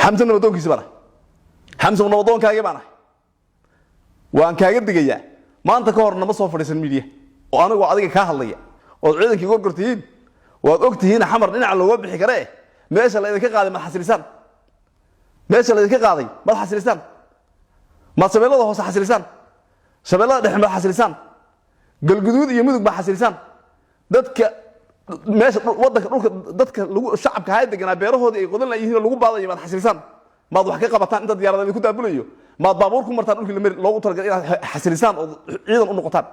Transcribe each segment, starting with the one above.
Xamse nabadoonkiisi baan ahay. Xamse, nabadoonkaagii baan ahay. Waan kaaga digayaa. Maanta ka hor nama soo fadhiisan media oo anigoo adiga kaa hadlaya ood ciidankii gorgortihiin. Waad og tihiin Xamar dhinaca looga bixi karee. Meesha la idinka qaaday maad xasilisaan? Meesha la idinka qaaday maad xasilisaan? Maad Shabeellada Hoose xasilisaan? Shabeellada Dhexe maad xasilisaan? Galguduud iyo Mudug maad xasilisaan? Dadka meesha wadanka, dhulka dadka lagu shacabka hay deganaa, beerahoodii ay qodan layihiin oo lagu baadayo, maad xasilisaan? Maad wax ka qabataan? Inta diyaarada idinku daabulayo, maad baabuur ku martaan dhulkii lamari loogu talagalay inaad xasilisaan oo ciidan u noqotaan?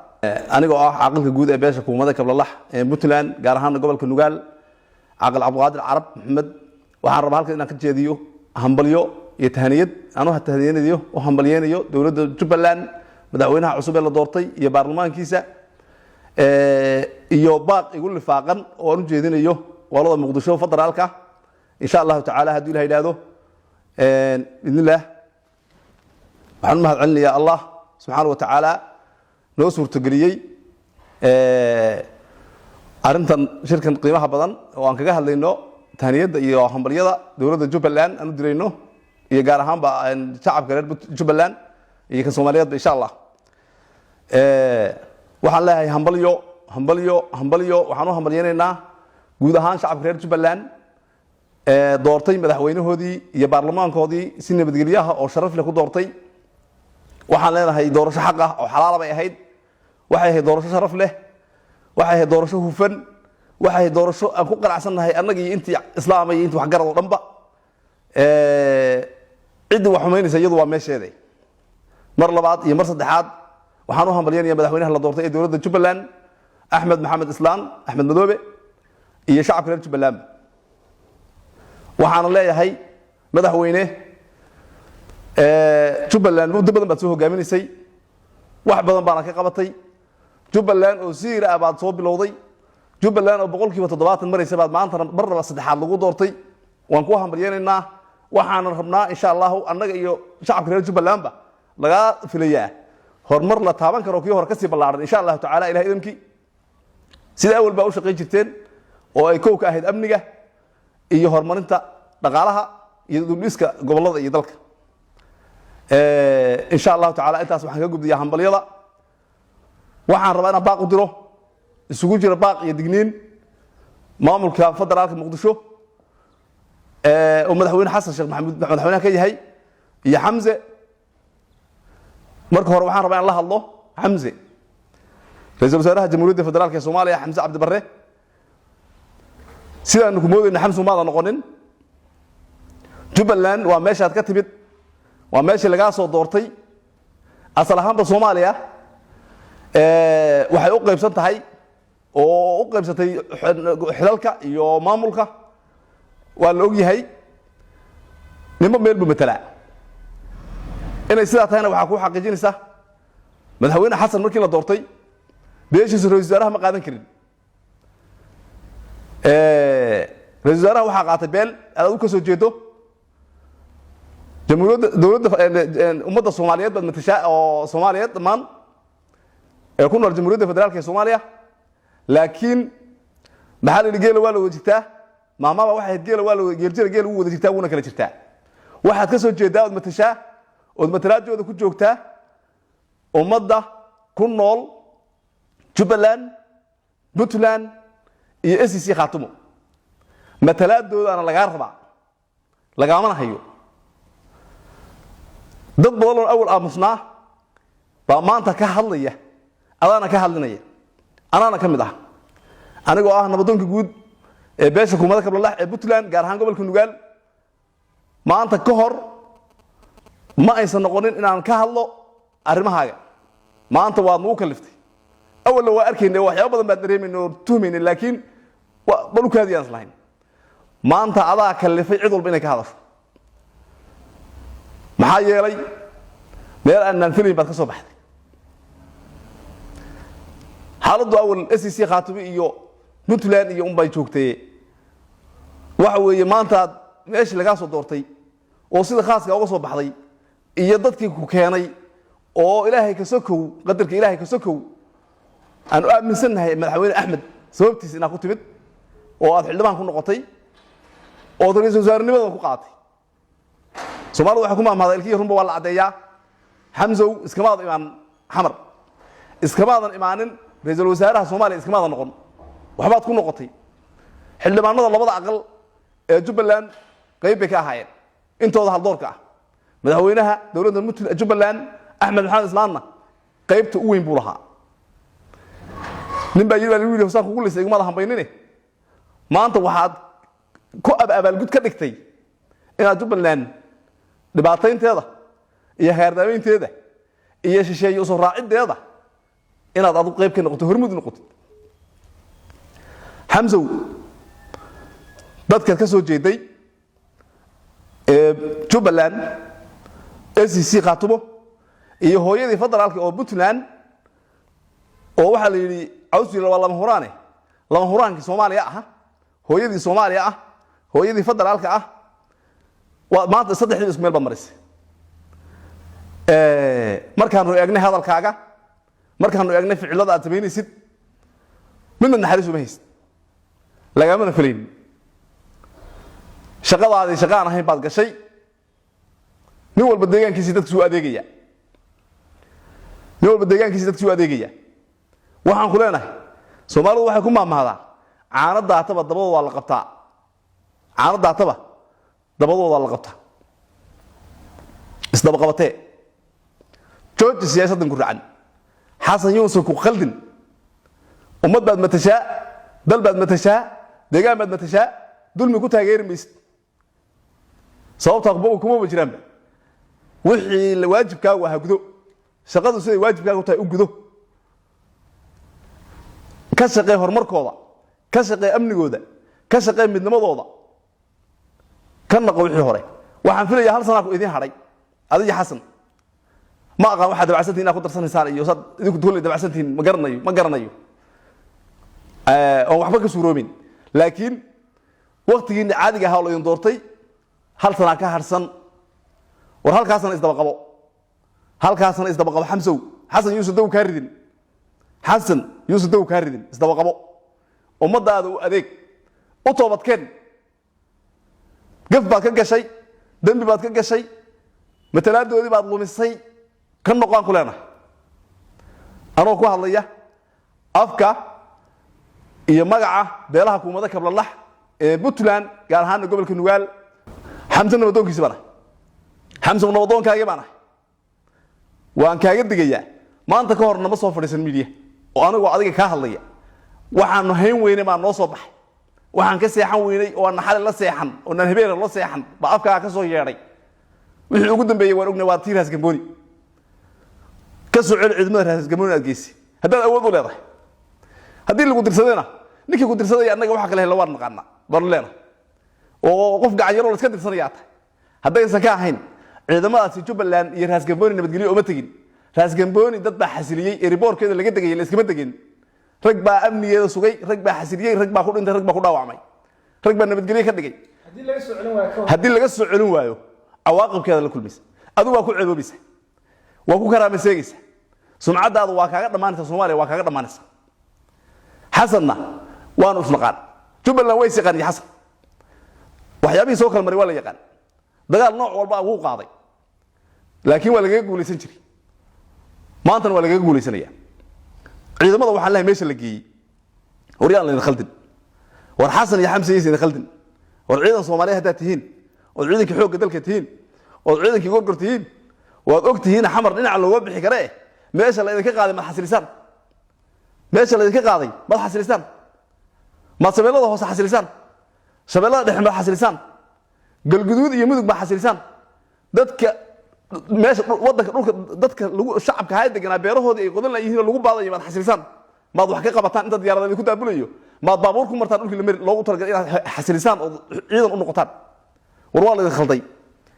Anigoo ah caaqilka guud ee beesha Kuumada Kablalax ee Puntland, gaar ahaan gobolka Nugaal, Caaqil Cabdiqaadir Carab Maxamed, waxaan rabaa halkan inaan ka jeediyo hambalyo iyo tahaniyad aan u tahaniyanayo, u hambalyeynayo dowladda Jubbaland, madaxweynaha cusub ee la doortay iyo baarlamaankiisa, iyo baaq igu lifaaqan oo aan u jeedinayo qolada Muqdisho federaalka, insha Allahu tacaala, hadduu Ilah yidhaahdo, biidnillaah. Waxaan u mahad celinayaa Allah subxaana wa tacaala noo suurtogeliyey arrintan, shirkan qiimaha badan oo aan kaga hadlayno tahniyadda iyo hambalyada dowladda Jubbaland aan u dirayno, iyo gaar ahaanba shacabka reer Jubbaland iyo kan Soomaaliyeedba, insha Allah. Waxaan leeyahay hambalyo, hambalyo, hambalyo. Waxaan u hambalyeynaynaa guud ahaan shacabka reer Jubbaland doortay madaxweynahoodii iyo baarlamaankoodii si nabadgelyaha oo sharaf leh ku doortay. Waxaan leenahay doorasho xaq ah oo xalaala bay ahayd. Waxay ahayd doorasho sharaf leh, waxay ahayd doorasho hufan, waxay ahayd doorasho aan ku qanacsannahay annaga iyo intii islaama iyo intii waxgarad oo dhanba. Ciddii wax xumaynaysa iyadu waa meesheeda. Mar labaad iyo mar saddexaad waxaan u hambalyeynaya madaxweynaha la doortay ee dowladda Jubbaland, Axmed Maxamed Islaan, Axmed Madoobe, iyo shacabka reer Jubbaland. Waxaana leeyahay, madaxweyne, Jubbaland muddo badan baad soo hogaaminaysay, wax badan baana ka qabatay. Jubbaland oo siira ah baad soo bilowday. Jubbaland oo 70% maraysa baad maantana marnaba saddexaad lagu doortay. Waan ku hambalyeynaynaa. Waxaanan rabnaa, insha Allahu, annaga iyo shacabka reer Jubbalandba lagaa filayaa horumar la taaban karo, kii hore kasii ballaaran, insha Allahu tacala, Ilahay idamkii, sida awal baa u shaqayn jirteen oo ay kow ka ahayd amniga iyo horumarinta dhaqaalaha iyo duldhiska gobollada iyo dalka, insha Allahu tacala. Intaas waxaan ka gudbiyaa hambalyada. Waxaan rabaa inaan baaq u diro, isugu jira baaq iyo digniin, maamulka federaalka Muqdisho oo madaxweyne Xasan Sheekh Maxamuud madaxweynaha ka yahay iyo Xamse. Marka hore waxaan rabaa in la hadlo Xamse, ra-iisul wasaaraha Jamhuuriyadda Federaalka ee Soomaaliya, Xamse Cabdi Barre. Sidaanu ku moodayna, Xamse, maada noqonin. Jubbaland waa meeshaad ka timid, waa meeshii lagaa soo doortay. Asal ahaanba Soomaaliya waxay u qaybsan tahay oo u qaybsatay xilalka iyo maamulka, waa la og yahay, ninba meel buu matelaa. Inay sidaa tahayna waxaa kuu xaqiijinaysa, madaxweyne Xasan markii la doortay beeshiisu ra-isul wasaaraha ma qaadan karin. Ra-isul wasaaraha waxaa qaatay beel aad u ka soo jeedo. Jamhuuriyadda, dowladda, ummadda Soomaaliyeed baad matashaa oo Soomaaliyeed dhammaan ee ku nool Jamhuuriyadda Federaalka ee Soomaaliya. Laakiin maxaa la yidhi? Geela waa la wada jirtaa. Maamaba waxay ahayd, geela waa la geeljira, geela wuu wada jirtaa, wuuna kala jirtaa. Waxaad ka soo jeedaa ood matashaa ood matalaadooda ku joogtaa ummadda ku nool Jubbaland, Puntland iyo SSC Khaatumo. Matalaadoodaana lagaa rabaa, lagaamana hayo. Dad badan oo awal aamusnaa baa maanta ka hadlaya, adaana ka hadlinaya, anaana ka mid ah, anigoo ah nabadoonka guud ee beesha Kuumada Kablalax ee Puntland, gaar ahaan gobolka Nugaal. Maanta ka hor ma aysan noqonin inaan ka hadlo arrimahaaga. Maanta waad nagu kaliftay. Awalna waa arkayna, waxyaaba badan baan dareemayna oo tuhmayna, laakiin balukaadii aan islahayn. Maanta adaa kalifay cid walba inay ka hadasho. Maxaa yeelay, meel aanaan filayn baad ka soo baxday. Xaaladdu awal SSC Khaatumo iyo Puntland iyo unbay joogtay. Waxa weeye, maantaad meeshii lagaa soo doortay oo sida khaaska uga soo baxday iyo dadkii ku keenay oo Ilaahay ka sokow, qadarka Ilaahay ka sokow, aan u aaminsannahay madaxweyne Axmed sababtiisa inaad ku timid oo aad xildhibaan ku noqotay ood ra-iisul wasaarenimada ku qaadatay. Soomaalidu waxay ku mahmahdaa, ilkihii runba waa la caddeeyaa. Xamsow, iskamaadan imaan Xamar, iskamaadan imaanin ra-iisul wasaaraha Soomaaliya, iskamaadan noqon, waxbaad ku noqotay. Xildhibaanada labada aqal ee Jubbaland qayb bay ka ahaayeen intooda haldoorka ah. Madaxweynaha dowladda Jubbaland, Axmed Maxamed Islaamna, qaybta u weyn buu lahaa. Nin baa yidhi, baa lagu yidhi, hosaan kugu lisay igumada hambaynine. Maanta waxaad ku abaalgud ka dhigtay inaad Jubbaland dhibaataynteeda iyo haardaameynteeda iyo shisheeye usoo raaciddeeda inaad adu qayb ka noqoto, hormud noqotid. Xamsow, dadkaad ka soo jeeday ee Jubbaland, SSC Khaatumo iyo hooyadii federaalka oo Puntland, oo waxaa la yidhi cawsila waa lama huraane, lama huraankii Soomaaliya ah, hooyadii Soomaaliya ah, hooyadii federaalka ah, waa maanta saddexdii isku meel baad marisay. Markaanu eegnay hadalkaaga, markaanu eegnay ficilada aad samaynaysid, midna naxariis uma haysid, lagamana filaynin. Shaqadaadii shaqa aan ahayn baad gashay. Nin walba deegaankiisii dadkiisu u adeegaya, nin walba deegaankiisi dadkiisu u adeegaya. Waxaan ku leenahay, Soomaalidu waxay ku maahmaahdaa, caano daataba dabadooda waa la qabtaa, caano daataba dabadooda waa la qabtaa. Isdabaqabatee, jooji siyaasaddan ku racan. Xasan yuusan ku khaldin. Ummad baad matashaa, dal baad matashaa, deegaan baad matashaa. Dulmi ku taageeri maysid, sababtaa kumaba jiraanba. Wixii waajibkaagu ahaa gudo, shaqadu siday waajibkaagu tahay u gudo. Ka shaqee horumarkooda, ka shaqee amnigooda, ka shaqee midnimadooda, ka naqo wixii hore. Waxaan filayaa hal sanaa ku idiin hadhay, adiga Xasan. Ma aqaan waxaad dabacsantihin inaad ku darsanaysaan iyo saad idinku kolley dabacsantihiin, ma garanayo, ma garanayo, oon waxba ka suuroomin. Laakiin waktigiina caadiga ahaa oo laydin doortay hal sanaa ka harsan. War halkaasna isdaba qabo, halkaasna isdaba qabo. Xamsow, Xasan yuusan daw kaa ridin, Xasan yuusan daw kaa ridin. Isdaba qabo, ummadaada u adeeg, u toobadkeen. Gaf baad ka gashay, dembi baad ka gashay, matalaadoodii baad lumisay. Ka noqaan ku leenahay, anoo ku hadlaya afka iyo magaca beelaha kuumada Kablalax ee Puntland, gaar ahaana gobolka Nugaal. Xamse nabadoonkiisi baan ahay. Xamse, nabadoonkaagii baan ahay. Waan kaaga digayaa. Maanta ka hor nama soo fadhiisan miidiya oo anigoo adiga kaa hadlaya. Waxaanu hayn weynay baa noo soo baxay. Waxaan ka seexan weynay oo aan xalay la seexan oo naan habeena la seexan baa afkaaga ka soo yeedhay. Wixii ugu dambeeyey waan ognay, waa tii Raas Gamboni. Ka soo celi ciidamada Raas Gamboni aad geysi haddaad awood u leedahay. Haddii lagu dirsadayna, ninkii ku dirsadaya annaga waxa kale hela waan naqaanaa baanu leenahay, oo qof gacan yaroo la iska dirsanayaa tahay. Haddaysan ka ahayn, ciidamadaasi Jubbaland iyo Raas Gamboni nabadgelyo oma tegin. Raas Gamboni dad baa xasiliyey. Airportkeeda laga degayay la iskama degin. Rag baa amnigeeda sugay, rag baa xasiliyey, rag baa ku dhintay, rag baa ku dhaawacmay, rag baa nabadgelyo ka dhigay. Haddii laga soo celin waayo ka hor? Haddii laga soo celin waayo, cawaaqibkeeda la kulmaysa. Adigu waa ku ceeboobaysa, waa ku karaamaseegaysa, sumcaddaadu waa kaaga dhammaanaysa, Soomaaliya waa kaaga dhammaanaysa. Xasanna waanu isnaqaan, Jubbaland way is yaqaan iyo Xasan. Waxyaabihii soo kala maray waa la yaqaan. Dagaal nooc walba wuu qaaday, laakiin waa lagaga guulaysan jiray, maantana waa lagaga guulaysanaya. Ciidamada waxaan lehay meesha la geeyey, war yaan laydin khaldin. War Xasan iyo Xamse yaysan idin khaldin. War ciidan Soomaaliya haddaad tihiin, ood ciidankii xoogga dalka tihiin, ood ciidankii Gorgor tihiin, waad og tihiin Xamar dhinaca looga bixi karee. Meesha la idinka qaaday maad xasilisaan? Meesha la idinka qaaday maad xasilisaan? Maad Shabeellada Hoose xasilisaan? Shabeellada Dhexe maad xasilisaan? Galguduud iyo Mudug maad xasilisaan? Dadka meesha waddanka, dhulka dadka lagu shacabka haya deganaa, beerahoodii ay qodan layihiin oo lagu baadayo, maad xasilisaan? Maad wax ka qabataan inta diyaarada idinku daabulayo? Maad baabuur ku martaan dhulkii lamari loogu talagalay inaad xasilisaan oo ciidan u noqotaan? War waa laydin khalday,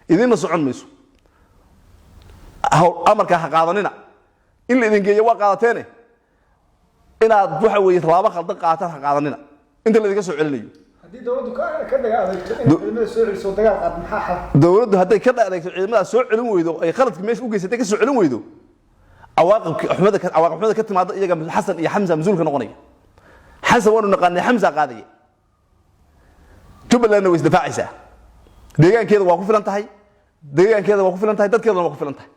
idinna socon mayso. Amarkaa ha qaadanina. In la idin geeyo waa qaadateene, inaad waxa weeye tallaabo khaldan qaataan ha qaadanina inta laydinka soo celinayo. Haddii dowladdu ka dhaga adeegto inay ciidamada soo celiso, dagaal qaad, maxaa xal? Dowladdu hadday ka adeegto, ciidamada soo celin weydo, ay khaladka meesha u geysatay ka soo celin weydo, cawaaqibka xumada cawaaqib xumada ka timaada iyaga, Xasan iyo Xamsa mas-uulka noqonaya. Xasan waanu naqaanay, Xamsa qaadaya. Jubbalandna way isdifaacaysaa, deegaankeeda waa ku filan tahay. Deegaankeeda waa ku filan tahay, dadkeedana waa ku filan tahay,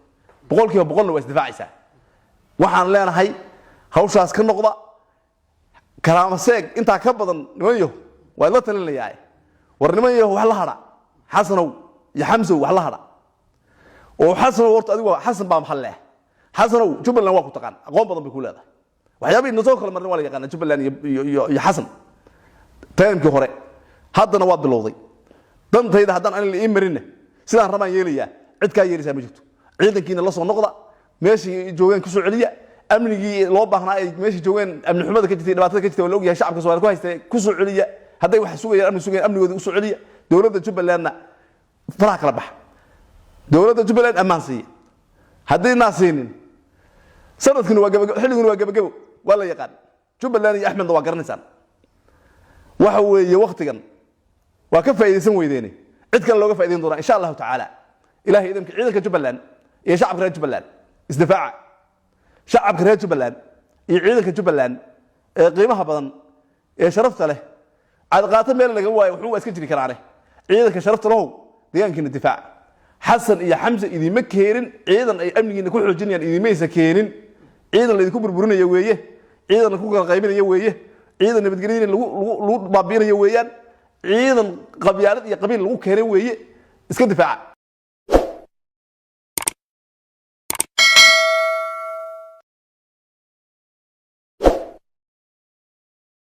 100%-na waa isdifaacaysaa. Waxaan leenahay hawshaas ka noqda karaama seeg intaa ka badan. Niman yahow, waa la talinayaa. War niman yahow, wax la hadha. Xasanow iyo Xamsow, wax la hadha. Oo Xasanow, horta adigu waa Xasan baa maxal leh. Xasanow, Jubbaland waa ku taqaan, aqoon badan bay ku leedahay. Waxyaabihii nasoo kala marnay waa la yaqaana Jubbaland iyo Xasan taymkii hore. Haddana waad bilowday. Dantayda haddaan anin la ii marinna, sidaan rabaan yeelayaa, cid kaa yeelaysaa ma jirto. Ciidankiina la soo noqda, meeshii joogeen kusoo celiya. Amnigii loo baahnaa ay meeshii joogeen, amni xumada ka jirtay, dhibaatada ka jirtay, waa la ogyahay, shacabka Soomaaliya ku haystee, kusoo celiya. Hadday wax sugayaan, amni sugayaan, amnigooda usoo celiya. Dowladda Jubbalandna faraha kala baxa. Dowladda Jubbaland ammaan siiya. Haddii naa siinin, sanadkuna waa gabagabo, xilliguna waa gabagabo, waa la yaqaan. Jubbaland iyo Axmedna waa garanaysaan. Waxa weeye waktigan waa ka faa'iidaysan weydeene, cid kale looga faa'iidayn doonaa, insha Allahu tacaala. Ilahay idinka, ciidanka Jubbaland iyo shacabka reer Jubbaland isdifaaca. Shacabka reer Jubbaland iyo ciidanka Jubbaland ee qiimaha badan ee sharafta leh, cadqaato meel laga waayo wuxuu waa iska jiri karaane. Ciidanka sharafta lahow, deegaankiina difaaca. Xasan iyo Xamse idinma keenin ciidan ay amnigiina ku xoojinayaan, idimaysa keenin. Ciidan laydinku burburinaya weeye, ciidan lagu kala qaybinaya weeye, ciidan nabadgelyada lagu baabi'inayo weeyaan, ciidan qabyaalad iyo qabiil lagu keenay weeye. Iska difaaca.